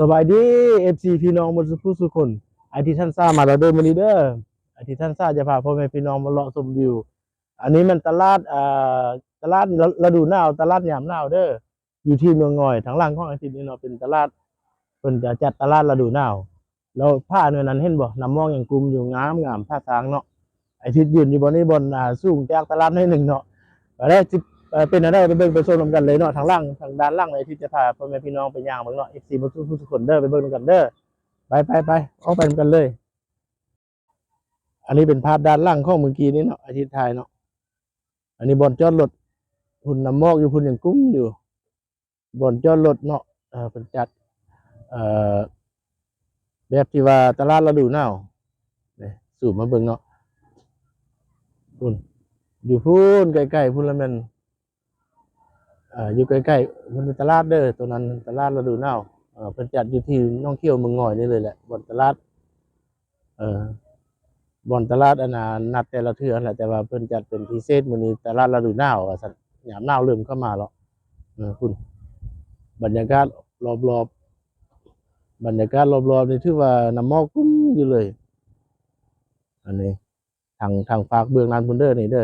ສະບາຍດີ ເອັຟຊີ ພີ່ນ້ອງໝົດສູ່ຜູ້ສູ່ຄົນ. ອາທິດທັນຊາມາແລ້ວເດີມື້ນີ້ເດີ. ອາທິດທັນຊາຈະພາພໍ່ແມ່ພີ່ນ້ອງມາເລາະຊົມວິວ. ອັນນີ້ແມ່ນຕະຫຼາດ ເອີ ຕະຫຼາດລະດູໜາວ ຕະຫຼາດຍາມໜາວເດີ. ຢູ່ທີ່ເມືອງງອຍ ທາງຫຼັງຂອງອາທິດນີ້ເນາະ ເປັນຕະຫຼາດ ເພິ່ນຈະຈັດຕະຫຼາດລະດູໜາວ. ແລ້ວພາເນີນນັ້ນເຫັນບໍ່? ນ້ຳໝອກຍັງກຸ້ມຢູ່ ງາມໆ ທ່າທາງເນາະ. ອາທິດຢືນຢູ່ບ່ອນນີ້ ບ່ອນ ອາ ສູງຈາກຕະຫຼາດໜ້ອຍໜຶ່ງເນາະ. ກໍໄດ້ ເປັນແນວໃດ ໄປເບິ່ງໄປຊົມນຳກັນເລີຍເນາະ. ທາງຫຼັງ ທາງດ້ານຫຼັງ ອາທິດຈະພາພໍ່ແມ່ພີ່ນ້ອງໄປຍ່າງເບິ່ງເນາະ ເອັຟຊີ ໝົດສູ່ຜູ້ສູ່ຄົນເດີ. ໄປເບິ່ງນຳກັນເດີ. ໄປໆໆ ອອກໄປນຳກັນເລີຍ. ອັນນີ້ເປັນພາບດ້ານຫຼັງຂອງມື້ກີ້ນີ້ເນາະ ອາທິດຖ່າຍເນາະ. ອັນນີ້ບ່ອນຈອດລົດ ພຸ້ນນ້ຳໝອກຢູ່ພຸ້ນຍັງກຸ້ມຢູ່ ບ່ອນຈອດລົດເນາະ. ເອີ ເພິ່ນຈັດ ເອີ ແບບທີ່ວ່າຕະຫຼາດລະດູໜາວ. ນີ້ ຊູມມາເບິ່ງເນາະ ພຸ້ນ ຢູ່ພຸ້ນໃກ້ໆ ພຸ້ນລະແມ່ນ ເອີ ຢູ່ໃກ້ໆ ມັນເປັນຕະຫຼາດເດີ ໂຕນັ້ນຕະຫຼາດລະດູໜາວ. ເອີ ເພິ່ນຈັດຢູ່ທີ່ໜອງຂຽວເມືອງງອຍນີ້ເລີຍແຫຼະ ບ່ອນຕະຫຼາດ ເອີ ບ່ອນຕະຫຼາດ ອັນນ່າ ນັດແຕ່ລະເທື່ອຫັ້ນແຫຼະ ແຕ່ວ່າເພິ່ນຈັດເປັນພິເສດມື້ນີ້ ຕະຫຼາດລະດູໜາວວ່າຊັ້ນ ຍາມໜາວເລີ່ມເຂົ້າມາແລ້ວ. ເອີ ພຸ້ນ ບັນຍາກາດລອບໆ ບັນຍາກາດລອບໆ ນີ້ຖືວ່ານ້ຳໝອກກຸ້ມຢູ່ເລີຍ. ອັນນີ້ ທາງ ທາງຟາກເບື້ອງນັ້ນພຸ້ນເດີ ນີ້ເດີ.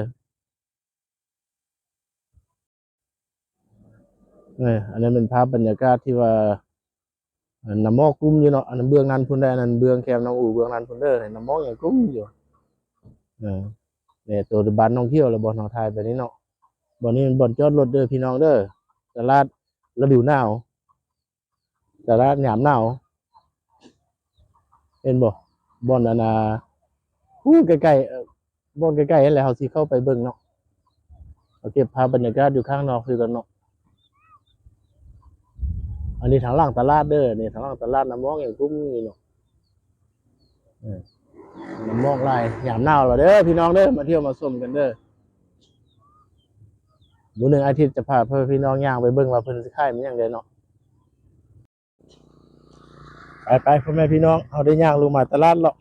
ເອີ ອັນນັ້ນເປັນພາບບັນຍາກາດທີ່ວ່າ ອັນ ນ້ຳໝອກກຸ້ມຢູ່ເນາະ. ອັນນັ້ນເບື້ອງນັ້ນພຸ້ນໄດ໋ ອັນນັ້ນເບື້ອງແຄມນ້ອງອູ ເບື້ອງນັ້ນພຸ້ນເດີ ນ້ຳໝອກຍັງກຸ້ມຢູ່. ເອີ ແຕ່ໂຕບ້ານໜອງຂຽວແລ້ວ ບ່ອນເຮົາຖ່າຍໄປນີ້ເນາະ. ບ່ອນນີ້ແມ່ນບ່ອນຈອດລົດເດີພີ່ນ້ອງເດີ ຕະຫຼາດລະດູໜາວ. ຕະຫຼາດຍາມໜາວ ເຫັນບໍ່? ບ່ອນອັນນ່າ ຜູ້ໃກ້ໆ ເອີ ບ່ອນໃກ້ໆຫັ້ນແຫຼະ ເຮົາຊິເຂົ້າໄປເບິ່ງເນາະ. ເຮົາເກັບພາບບັນຍາກາດຢູ່ຂ້າງນອກຄືກັນເນາະ. ອັນນີ້ທາງຫຼັງຕະຫຼາດເດີ ນີ້ທາງຫຼັງຕະຫຼາດ ນ້ຳໝອກຍັງກຸ້ມຢູ່ເນາະ. ເອີ ນ້ຳໝອກຫຼາຍ ຍາມໜາວແລ້ວເດີພີ່ນ້ອງເດີ ມາທ່ຽວມາຊົມກັນເດີ. ມື້ໜຶ່ງອາທິດຈະພາພໍ່ແມ່ພີ່ນ້ອງຍ່າງໄປເບິ່ງວ່າເພິ່ນຊິຂາຍແມ່ນຫຍັງແດ່ເນາະ. ໄປໆ ພໍ່ແມ່ພີ່ນ້ອງ ເຮົາໄດ້ຍ່າງລົງມາຕະຫຼາດເລາະ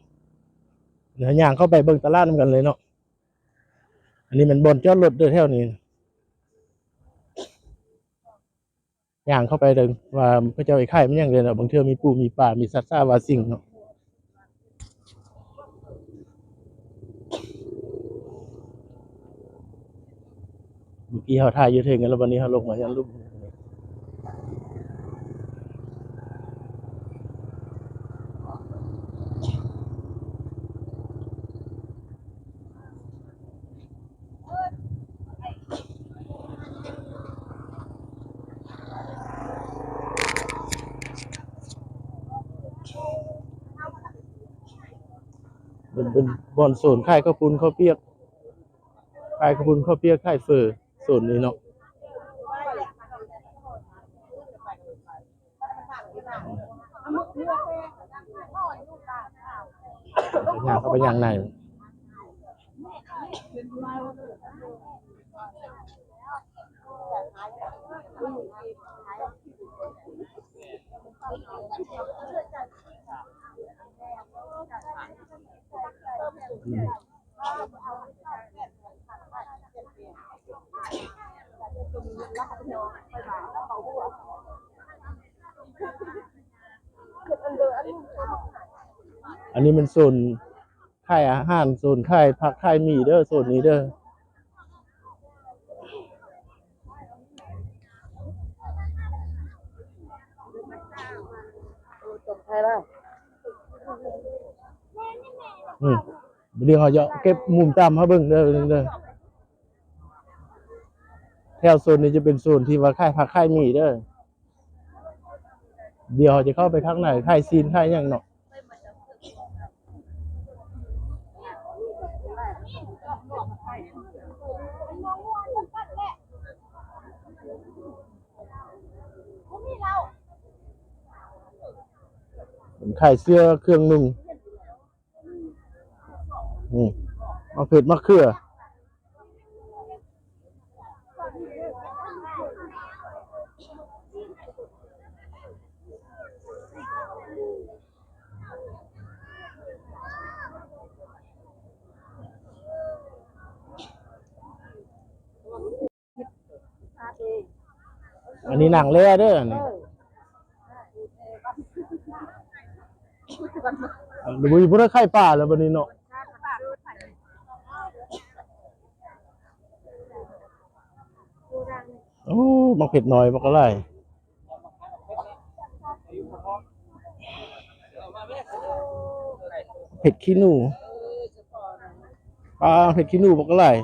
ດຽວຍ່າງເຂົ້າໄປເບິ່ງຕະຫຼາດນຳກັນເລີຍເນາະ. ອັນນີ້ແມ່ນບ່ອນຈອດລົດເດີແຖວນີ້ ຍ່າງເຂົ້າໄປເບິ່ງວ່າເຂົາເຈົ້າໄດ້ຂາຍແມ່ນຫຍັງເດີເນາະ. ບາງເທື່ອມີປູມີປາ ມີສັດສາວາສິ່ງເນາະ. ເມື່ອກີ້ເຮົາຖ່າຍຢູ່ເທິງກັນແລ້ວ ບັດນີ້ເຮົາລົງມາຍັງລຸ່ມ. ເປັນ ເປັນບ່ອນໂຊນຂາຍເຂົ້າປຸ້ນເຂົ້າປຽກ ຂາຍເຂົ້າປຸ້ນເຂົ້າປຽກ ຂາຍເຝີ ໂຊນນີ້ເນາະ. ຍ່າງເຂົ້າໄປຍ່າງໃນ. ອັນນີ້ແມ່ນໂຊນຂາຍອາຫານ ໂຊນຂາຍຜັກຂາຍໝີ່ເດີ ໂຊນນີ້ເດີ. ອືມ ດຽວເຮົາຈະເກັບມຸມຕາມມາເບິ່ງເດີ ເດີ. ແຖວໂຊນນີ້ຈະເປັນໂຊນທີ່ວ່າຂາຍຜັກຂາຍໝີ່ເດີ. ດຽວເຮົາຈະເຂົ້າໄປຂ້າງໃນ ຂາຍຊີ້ນຂາຍຫຍັງເນາະ. ເປັນຂາຍເສື້ອເຄື່ອງນຸ່ງ. ອືມ ໝາກເຜັດໝາກເຂືອ. ອັນນີ້ໜັງແລ້ເດີ ອັນນີ້. ບໍ່ ບໍ່ໄດ້ຂາຍປາແລ້ວບັດນີ້ເນາະ. ໂອ້ ບັກເຜັດນ້ອຍບັກຫຼາຍ. ເຜັດຂີ້ໜູ ປາ ເຜັດຂີ້ໜູບັກຫຼາຍ.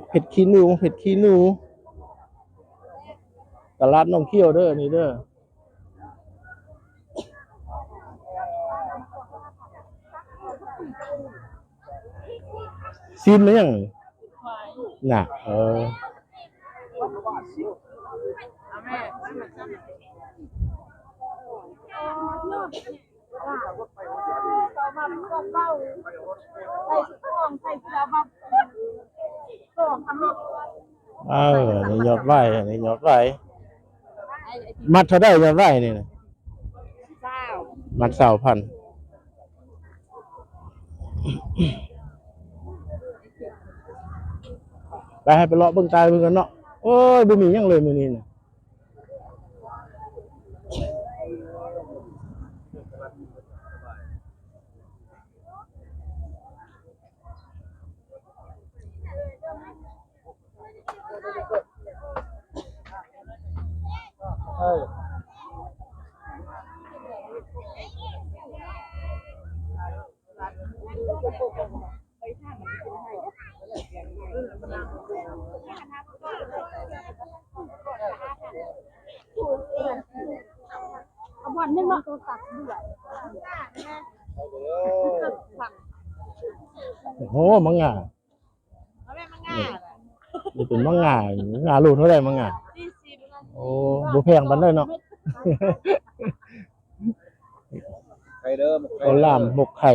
ເຜັດຂີ້ໜູ ເຜັດຂີ້ໜູ ຕະຫຼາດໜອງຂຽວເດີ ນີ້ເດີ. ຊີນມາຫຍັງນະ? ເອີ ເອີ ນີ້ຍອດໄວ້ ນີ້ຍອດໄວ້. ມັດເທົ່າໃດຍອດໄວ້ນີ້ນະ? ຊາວ ມັດຊາວພັນ. ໄປ ໃຫ້ໄປເລາະເບິ່ງຕາຍເບິ່ງກັນເນາະ. ໂອ້ຍ ບໍ່ມີຫຍັງເລີຍມື້ນີ້ນະ. ໂອ້ໂຫ ມັງງາ ນີ້ເປັນມັງງາ ມັງງາໂລເທົ່າໃດມັງງາ? ໂອ້ ບໍ່ແພງປານໃດເນາະ. ໄຂ່ເດີ ໝົກໄຂ່ ເຂົ້າຫຼາມ ໝົກໄຂ່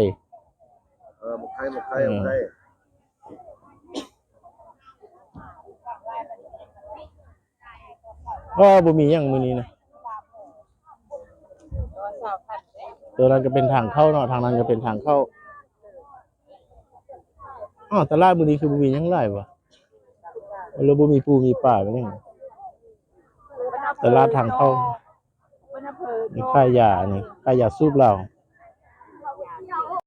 ເອີ ໝົກໄຂ່ ໝົກໄຂ່ ເອີ ໝົກໄຂ່. ກໍບໍ່ມີຫຍັງມື້ນີ້ນະ. ຕົວນັ້ນກໍເປັນທາງເຂົ້າເນາະ ທາງນັ້ນກໍເປັນທາງເຂົ້າ. ອ້າວ ຕະຫຼາດມື້ນີ້ຄືບໍ່ມີຫຍັງຫຼາຍວະ? ຫຼືບໍ່ມີປູມີປາແມ່ນຫຍັງ? ຕະຫຼາດທາງເຂົ້າ ມີຂາຍຢາ ອັນນີ້ຂາຍຢາສູບລາວ.